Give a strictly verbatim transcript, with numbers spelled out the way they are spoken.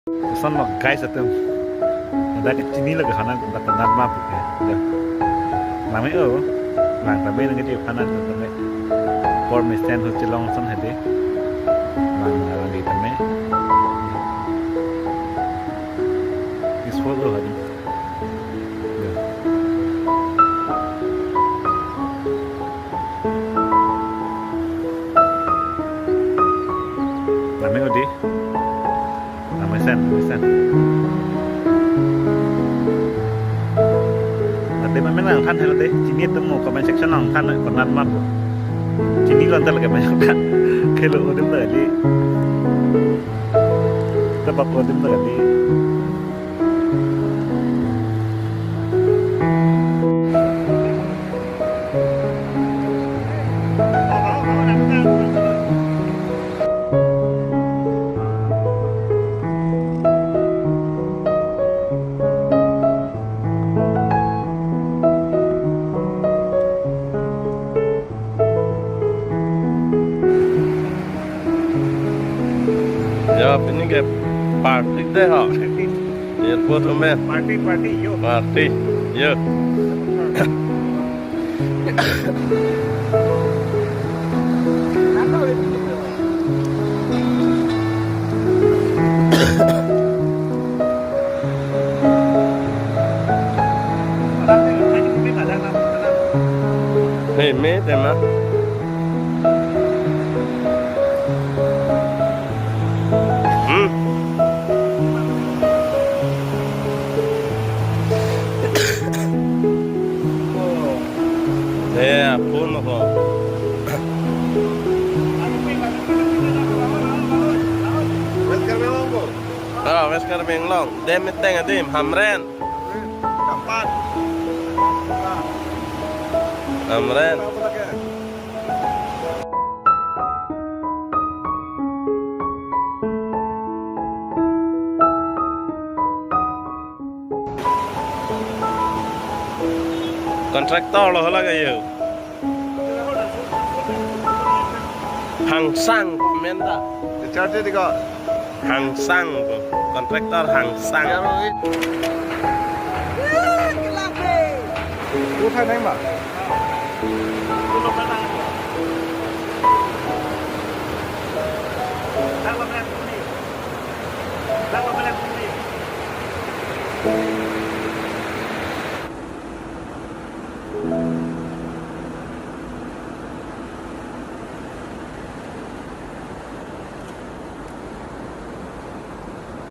Lason lo guys atum. Dak ke chini lo ke hana dak ke nat ma puke. Dak. Lame o. Lang tame nang ke hana tame. Por mesten ho chelong son hede. Lang lang di tame. Peaceful lo hadi. Ya. Lame odi. Lame sen, lame sen. Ate mame nangthan helo de. Chini atum mo comment section nangthan konat mar. Chini lontar lagi banyak kan. Khelo adim ta kali. Tebak adim ta kali. Ya, pini ke party dei ho. Airport amen. Party, party, yo. Party, yo. Hei, me tema. Hmm. Ya, phone ko. West Karbi Anglong ko. Ah, West Karbi Anglong. Dem meteng adim, Hamren. Kapan? Hamren. Contractor lo hala kayo. Hangsang ko amen ta. Charge di ko. Hangsang ko. Contractor Hangsang. Uthai nai ma.